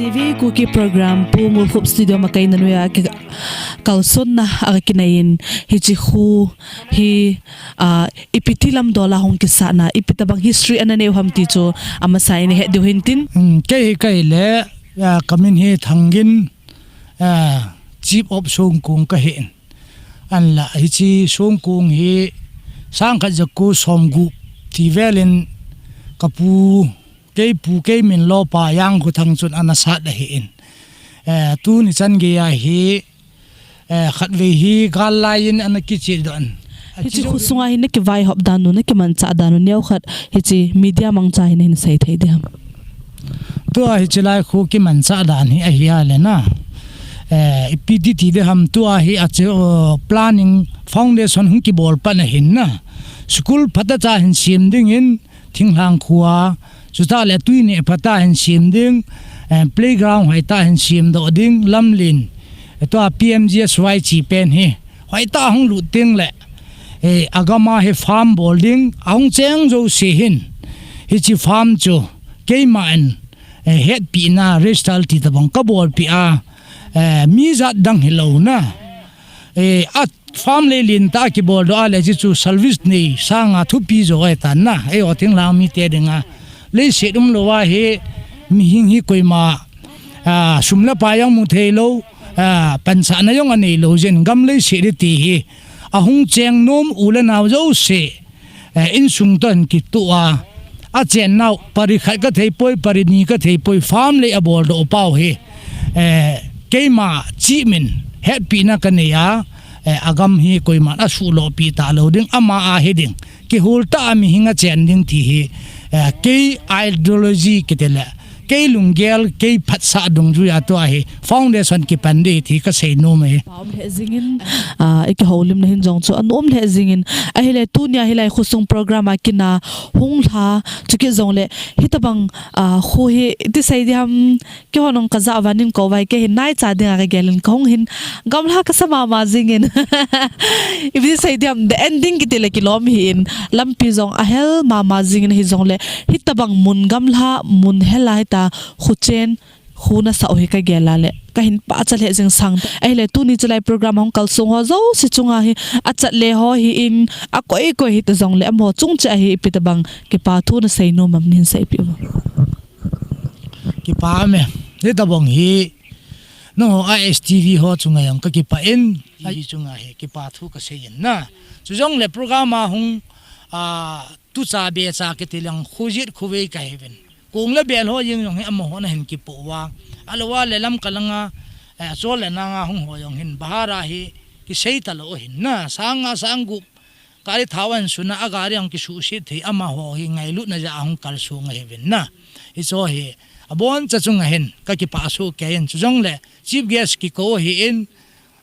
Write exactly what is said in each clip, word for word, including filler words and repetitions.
T V Kuki program Pu Ngulkhup studio ma kaina noiya ki kalsonna a kinai in hiche khu hi, ah, ipi ti lam dola hung kisahna, ipi tabang history ana neiu ham ti chu amasa in ihet diu hintin. Hmm, kei hi kei le, ah, kamin hi Thangin, ah, Chief of Songkung kahi in. Ahinla hiche Songkung hi sangkhat jako somgup ti vel in kapu, kei pu kei min lopa Jangkhothang chun ana sat ahi in. Eh, tuni chan geiya hi, eh, khatvei hi gal lai in ana kichih doh in. Hiche khu sunga hi na kivaihop dan u, na kimanchah dan u, neokhat hiche media mangcha hi nahin sei thei ding ham? Tua hiche lai khu kimanchah dan hi ahi a le na. Eh, ipi ti ti ding ham, tua hi a che, uh, planning foundation hung kibol pan ahin na. School phatah cha hin sem ding in, thinglhang khua, chutah le tui neh phatah hin sem ding, eh, playground hoitah hin sem doh ding, lamlen, eh, tua P M G S Y chi pen hi hoitah hung lut ding le, eh, agam a hi farm bol ding, ahung cheng jouse hin hiche farm chu keima in, eh, hetpina register ti tabang kabolpeh a, eh, mi jat dang hilou na, eh, a farm lei lentah a kibol doh a le hiche chu service nei sanga thupi jo ahitan na, eiho thinglhang mite dinga. Leiset umlou a hi mihing hi koima, ah, sum le pai jong mu theilou, ah, pansahna jong aneilou jeh in gam leiset hi ti hi ahung cheng nom u le nao jouse, eh, insung toh hin kitoh a, achennau pari khat kathei poi, pari ni kathei poi, farm lei abol doh pau hi, eh, keima chihmin hetpina kanei a, eh, agam hi koiman asuhlopi talou ding, ama ahi ding, kihol tah a mihing achen ding ti hi, eh, kei ideology kiti le, kei lunggel, kei phatsah dungjuiya tua hi foundation kipan ding ti kasei nom e. Pa um lheh jingin, ah, ikihoulimna hin jong chu anom lheh jingin, ahile tunia hilai khosung program a kina hung lha, chukit jongle hitabang, ah, khu hi iti sei ding ham, keiho nung kajah uva nin kou uva, kei hin naicha dinga kagel in kahung hin gamlha kasa mama jingin. Ipi sei ding ham, the ending kiti le kilom hi in, lampi jong ahel mama jingin, hijongle hitabang mun gamlha, mun hel a hita khuchen khu nasah u hi kagel a le kahin pachat lheh jing sang. Ahile tuni chulai program hung kalsong ho jouse chunga hi, achat le ho hi in, akoi koi hita jongle amaho chung cheh a hi ipi tabang kipa thu nasei nom am, nahin seipeh uvo. Kipa me, hitabang hi nangho I S T V ho chunga jong kakipah in, I S T V chunga hi kipa thu kasei in na. Chujongle program a hung, ah, tucha becha kiti lang, khojet khovei kahiuvin, kong le bel ho jeng jong hi amaho nahin kipoh uva, alou a le Lamka langa, eh, achol le nanga hung ho jong hin bahar a hi kisei talou ahin na, sang nga sang gup gari thao ahin sun a, agari jong kisuhset thei, amaho hi ngailutna jeh a hung kalsong ahiuvin na. Hicheho hi aboncha chunga hin kakipah soh kei in, chujongle chief guest kikou ahi in,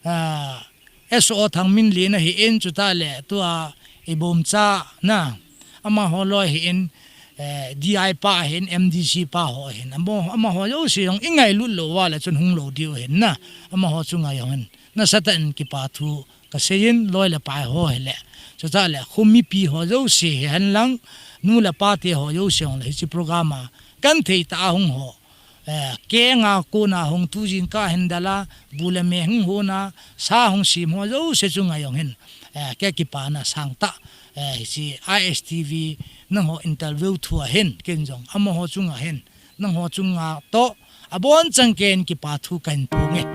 ah, S O Thangminlen ahi in, chutah le tua ibomcha na, amaho loi ahi in, eh, D I pa ahi in, M D C pa ho ahi in, amaho, amaho jouse jong ingailut lou uva le chun hung lou diu ahin na, amaho chunga jong hin nasatah in kipa thu kasei in, loi le pai ho hile, chutah le kho mipi ho jouse hihen lang, nu le pa te ho jouse jong le hiche program a genthei tah a hung ho, eh, kenga kona hung tu jingkah hin dal a, bu le me hung hon a, sa hung sem ho jouse chunga jong hin, eh, kakipana sangtah, eh, hiche I S T V nangho interview thua hin, ken jong amaho chunga hin, nangho chunga toh abonchan ken kipa thu kahin phong e.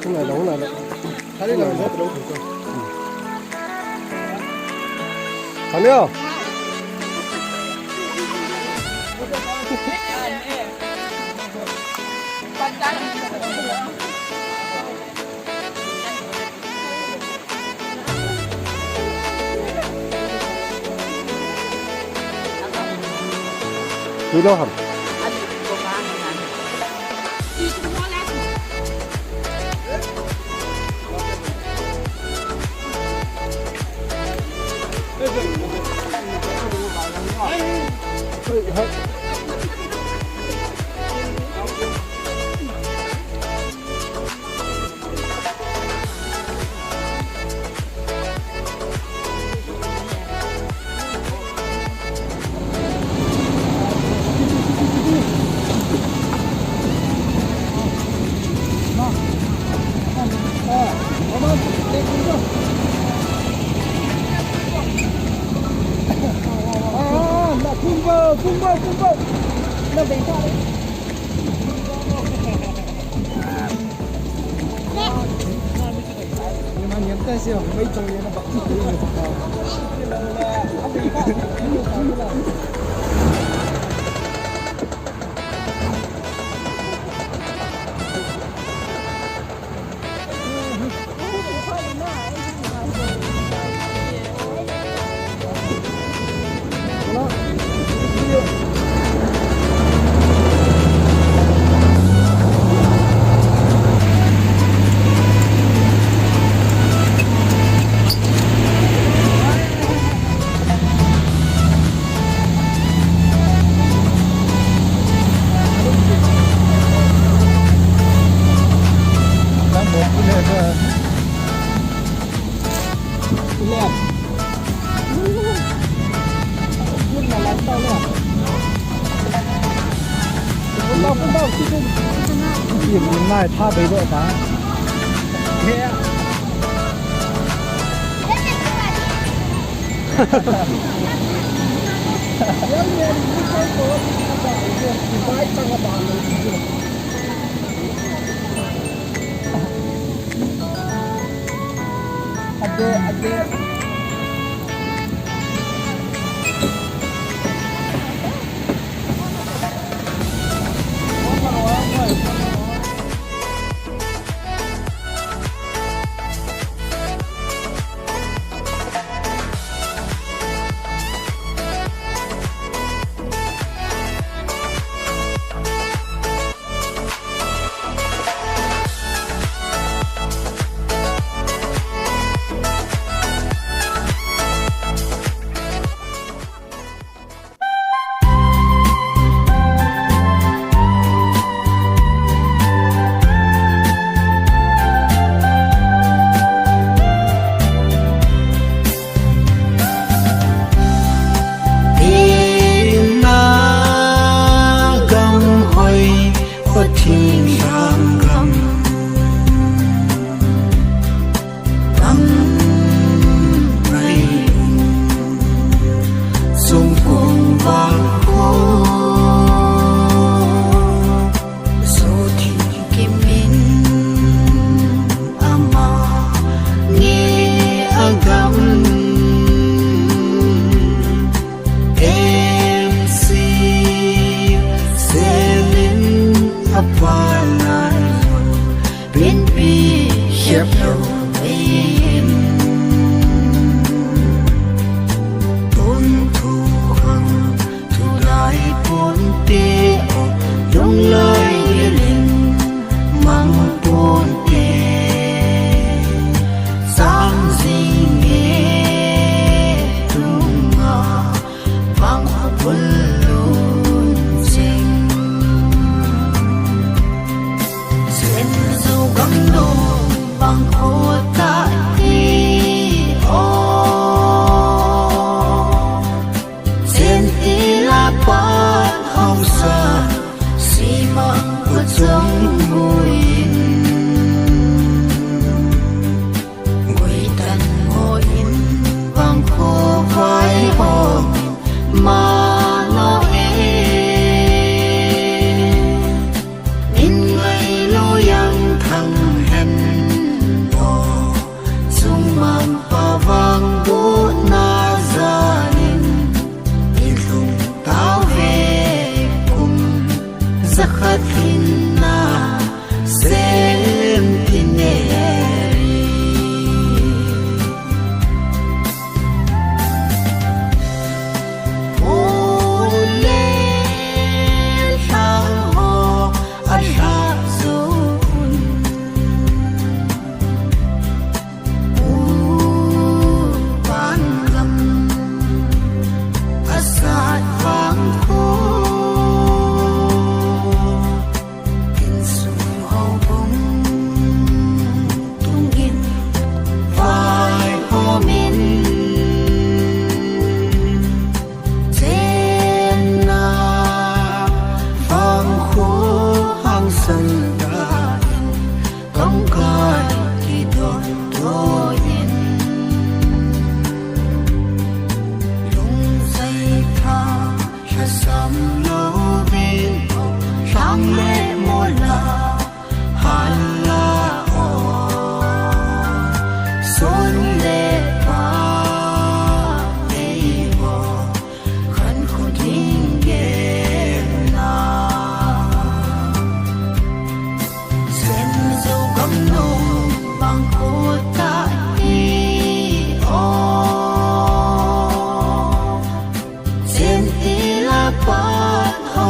Hung nai le, hung nai le. Hung nai le. Kani o. Tui lou ham.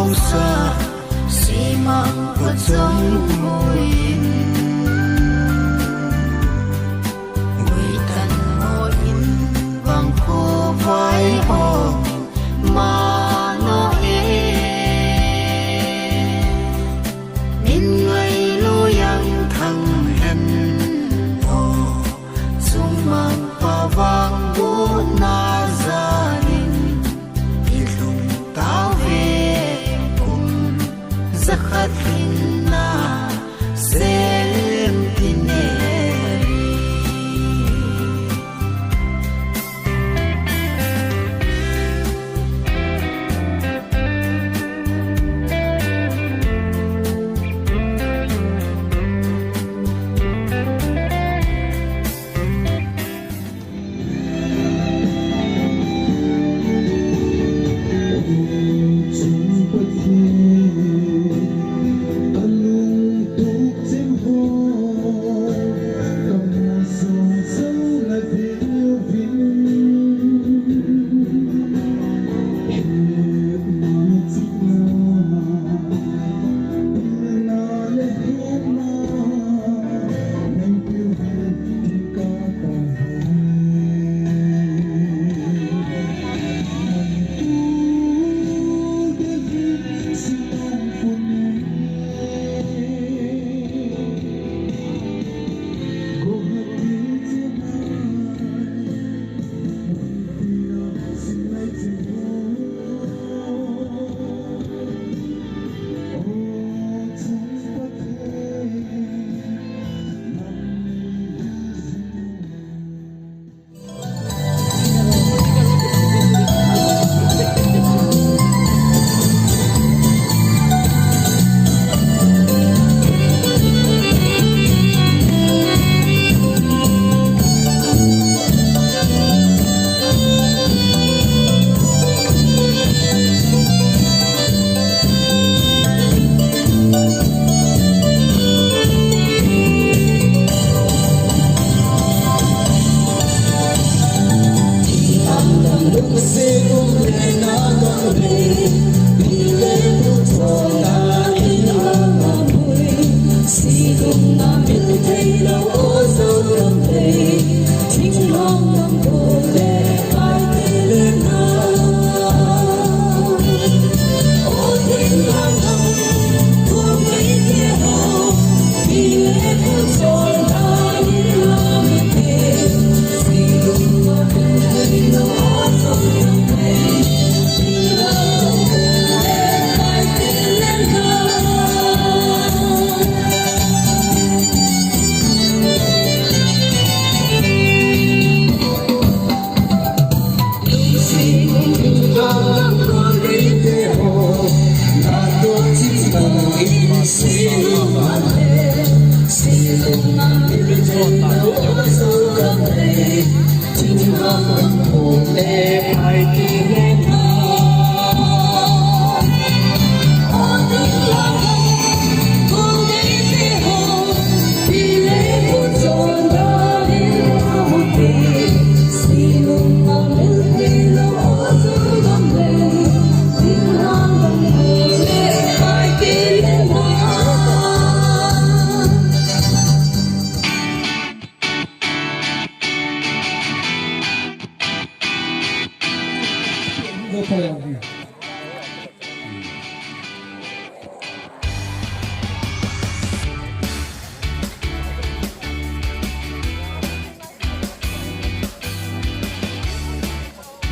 Sa simang pachong huin, guitan mo in bang khu vai ho mano e. Min ngailu yang thang hen o, sumang pavang bu na zanin, ilung tave kum zakhat lin na sem tineri.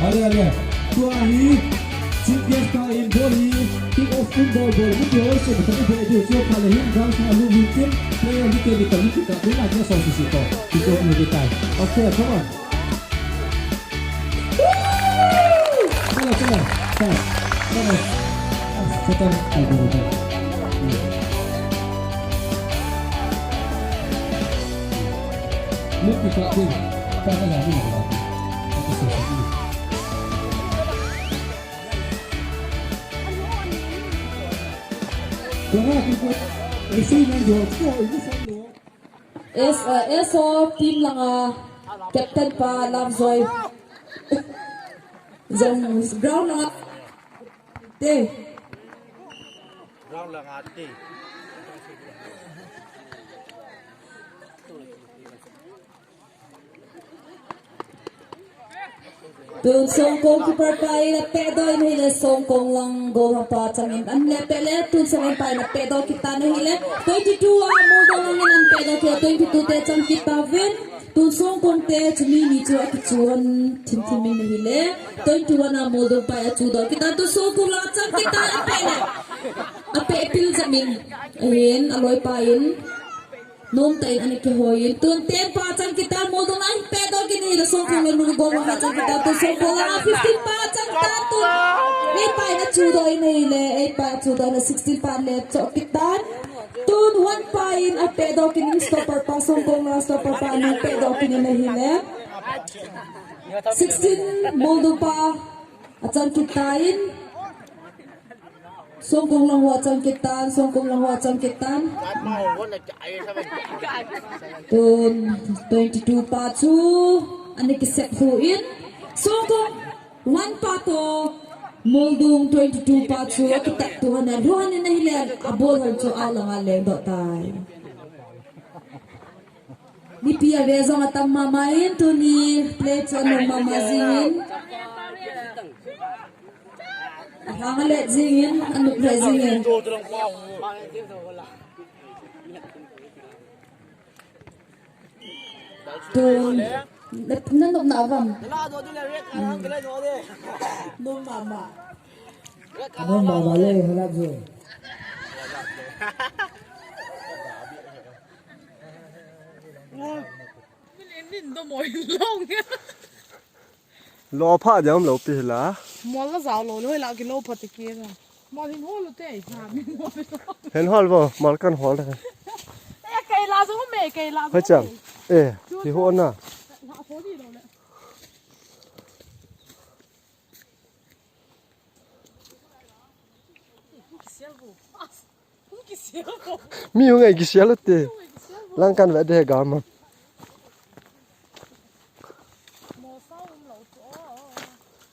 Ale, ale. Tua hi, chief guest pa in bol hi, kick off in bol bol. Muti ho se, muti ho se, muti ho se, muti ho se, player hi te, muti ho se, muti ho se, muti ho se. Okay, come on. Come on, come on. Come on. Come on. Come on. Look, you got me. Come on, come on. Come on, come on. Yes, uh, S O team langa captain pa Lovejoy. Jong ground langa te. Tun Songkong keeper pa in apehdoh in ahile Songkong lang goal hapa changin an le peh le, tun Songkong pa in apehdoh kit tan ahile, twenty two a Muldung lang in an pehdoh kit, twenty two te chang kit tauvin. Tun Songkong te chumi ni chu akichu hon thim thim in ahile, twenty one a Muldung pa in achudoh kit tan, tun Songkong lang chang kit tan, apeh le. Apeh pil jep in, ahin aloi pa in. Nomtah in ana kihoi in. Tun ten pa chang kit tan, Muldung lang pehdoh kit in ahile Songkong lang in goal hapa chang kit tan, tun Songkong lang fifteen pa chang kit tan, tun eight pa in achudoh in ahile, eight pa achudoh in ahile sixteen pa le choh kit tan. Tun one pa in apehdoh kit in, stopper pa, Songkong lang stopper pa in apehdoh kit in ahile, sixteen Muldung pa achang kit tan. Songkong lang ho achang kit tan, Songkong lang ho achang kit tan. Tun twenty two pa chu ana kisep lhu in. Songkong one pa toh Muldung twenty two pa chu akitah tuh ana lhu hon in ahile, abol hon chu out lang a lengdoh tai. Mipi ave jong atam mama in, tuni play chu anom mama jing in. Ahang alet jing in, anop le jing in. Tun, na, na nop na avam. Nom mama. Nom mama le, halat jo. Lo pha jam lo pi la. Mol la jao lo lo la ki lo pha te ki la. Mol hin hol lo te, ha, mi mol lo. Hin hol bo, mol kan hol de. E, kei la jong me, kei la jong. Hoi cham. E, hi ho na. Na ho di lo le. Mi hung ai kisial te. Lang kan ve de gam.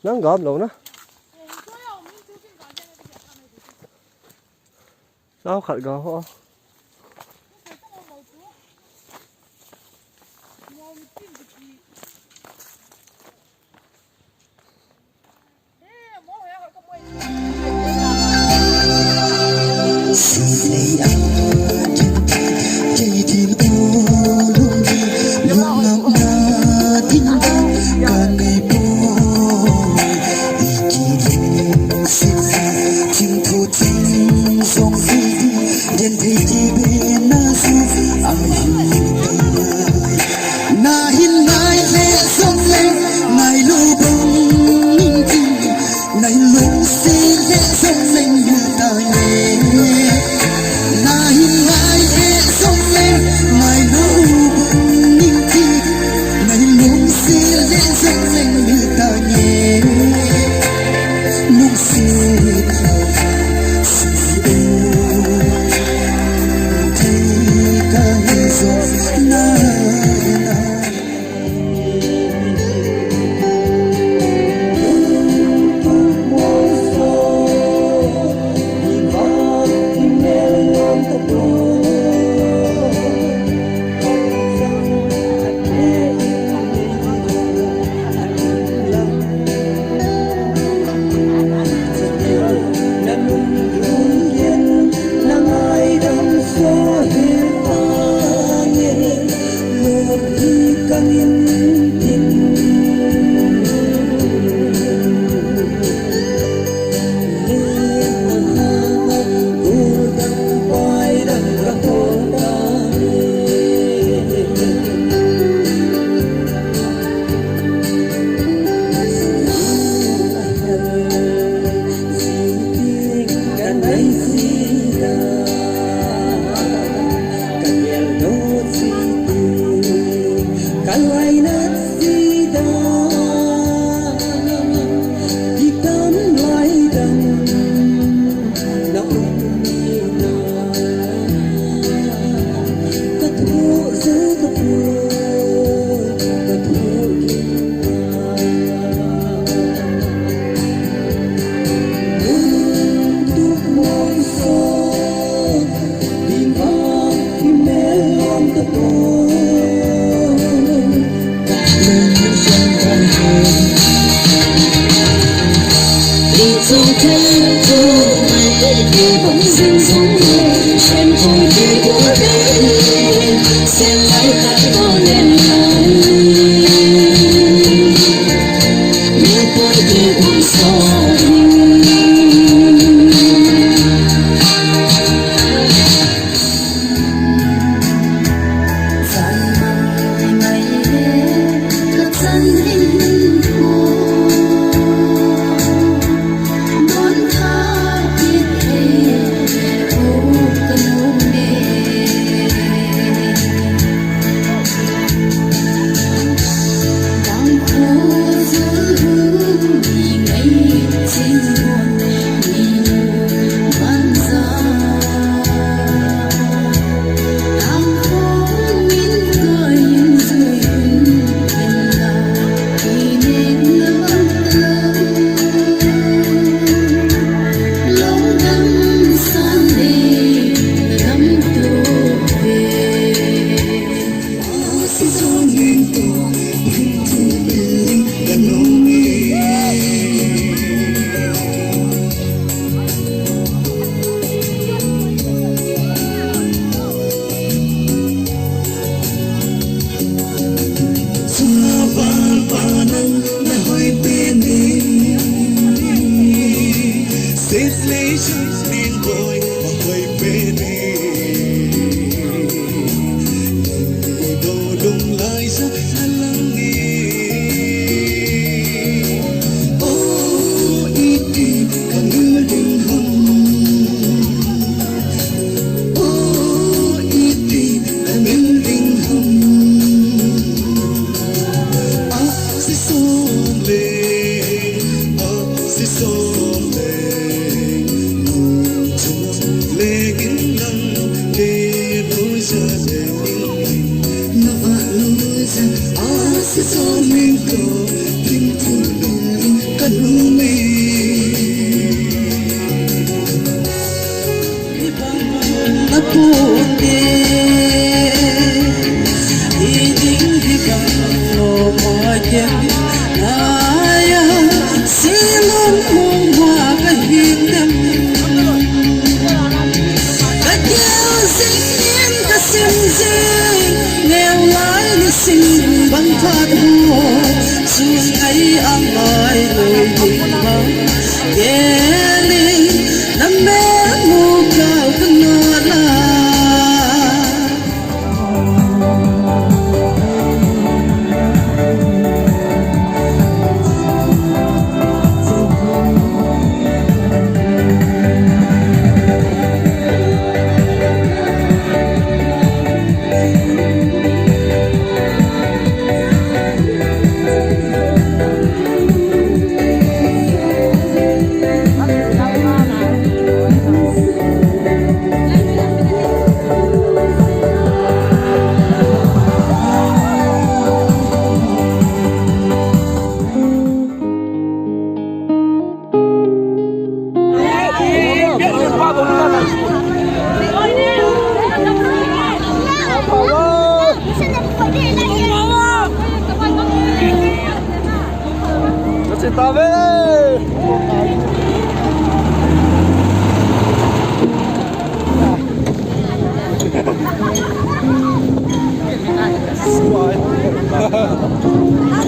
Lang gam lo na. Sao khat ga ho.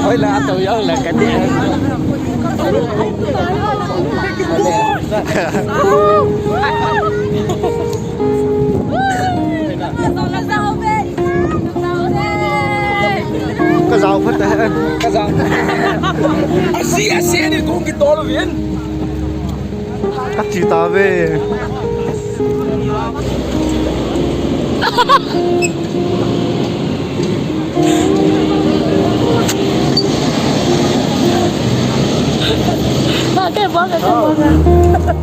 Oi la, atu yau la ka ti. Ka jao phat ta, ka jao. Asi, asi, ni kong ki tol vin. Ka chi ta ve. Ba ke, ba ke, ba ke.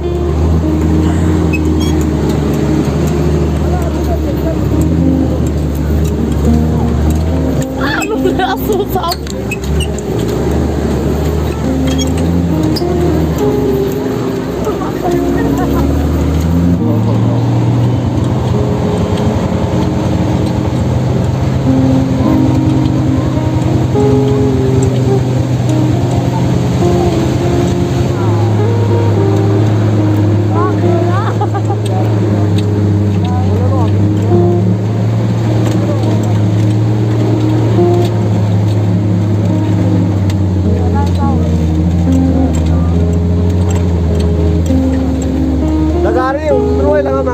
Ah, lu le asu sao.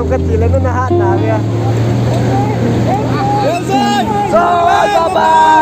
Kati le nana hat na ve. Bye bye.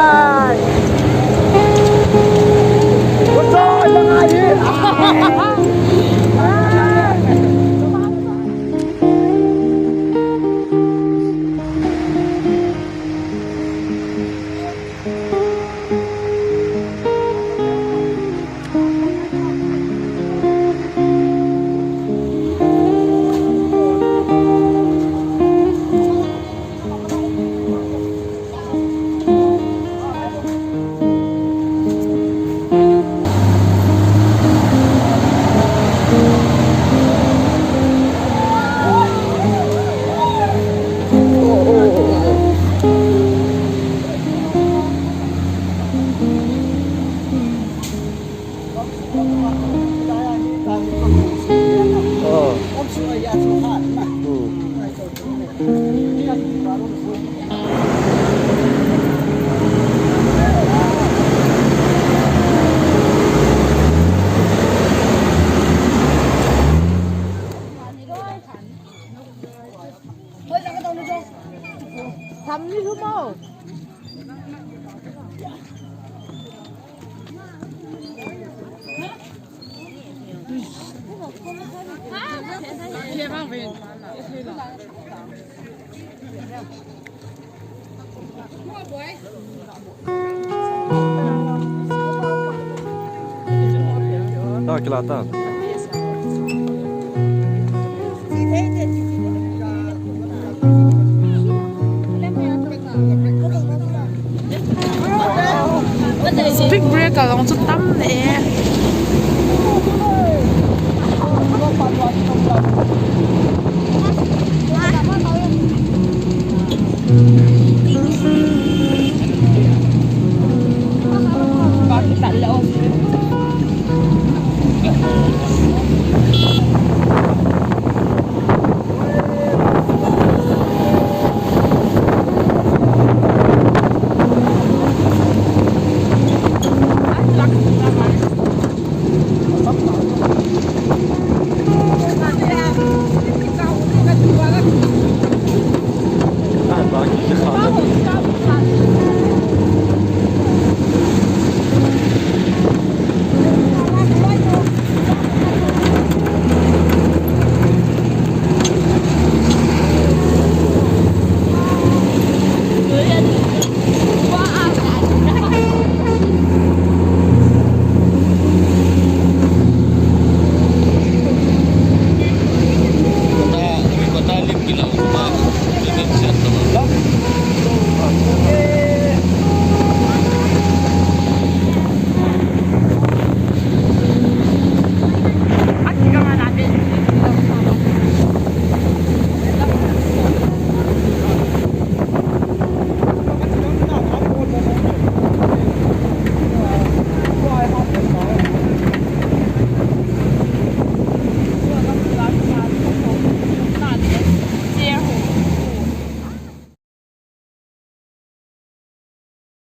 Spring break a long chu tam le.